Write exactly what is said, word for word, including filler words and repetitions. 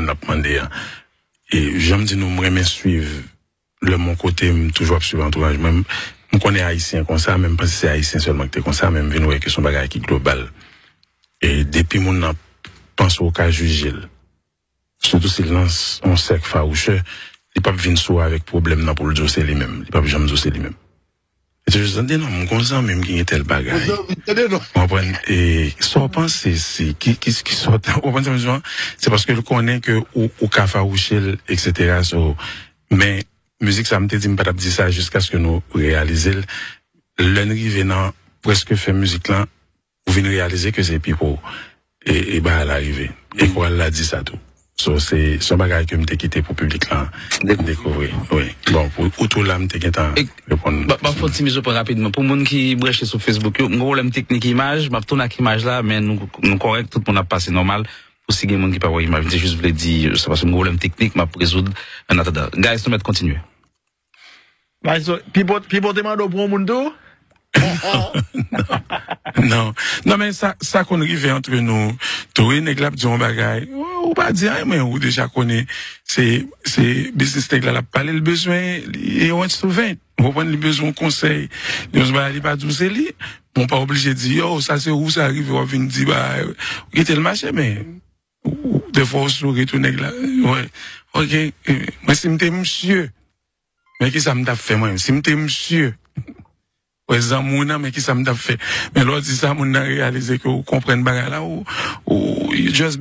n ap mande a. E jan m di nou, m renmen swiv lè m yon kote, m toujou ap swiv antouraj mwen. M, m konnen Ayisyen konsa, men m panse se Ayisyen sèlman ki te konsa, men m vin wè ke se yon bagay ki global. E depi moun nan panse w ka jije l, sitou si l nan s- yon sèk fawouchè, li p ap vin sou w avèk pwoblèm nan pou l di w se li menm. Li p ap janm di w se li menm. Li te jis tande non, m gon zanmi m ki gen tèl bagay. Ou konprann? E sa w panse, si, ki, ki, ki sòt, ou konprann sa m di w? Se paske l konnen ke ou, ou ka fawouche l, et cetera. So, men, mizik sa, m te di m pa t ap di sa jiskaske nou reyalize l. Lè n rive nan prèske fen mizik lan, ou vin reyalize ke se Pipo e, e bagay la rive. E koral la di sa tou. So, se, se yon bagay ke m te kite pou piblik la dekouvri. Wi. Bon, pou, ou tou la, m te gentan reponn. M ap fè yon ti mizo pwen rapidman. Pou moun ki branche sou Facebook yo, m gen pwoblèm teknik imaj, m ap tounen ak imaj la, men nou, nou kòrèk, tout moun ap pase nòmal. Pou si gen moun ki pa wè imaj, m te jis vle di, se paske m gen pwoblèm teknik, m ap rezoud annatandan. Guys, nou mèt kontinye. Maestro, Pipo, Pipo te mande w pou yon moun tou? Non. Non, men sa, sa konn rive antre nou tou. Wi, nèg la ap di yon bagay. Ou, ou pa di anyen, men ou deja konnen se, se biznis nèg la l ap pale, l bezwen, li, e yon instrument. Ou konprann, li bezwen yon konsèy. Li bezwen bagay, li pa di w se li. Bon, ou pa oblije di, yo, sa se ou, sa rive, w ap vin di, ba, ou kite l mache, men ou, ou, defwa ou souri tou nèg la. Wi. Ok, e, mwen si m te misye, men ki sa m t ap fè mwen? Si m te misye, wè zanmi w nan, men ki sa m t ap fè? Men lè w di sa, moun nan reyalize ke ou konprann bagay la, ou, ou, you just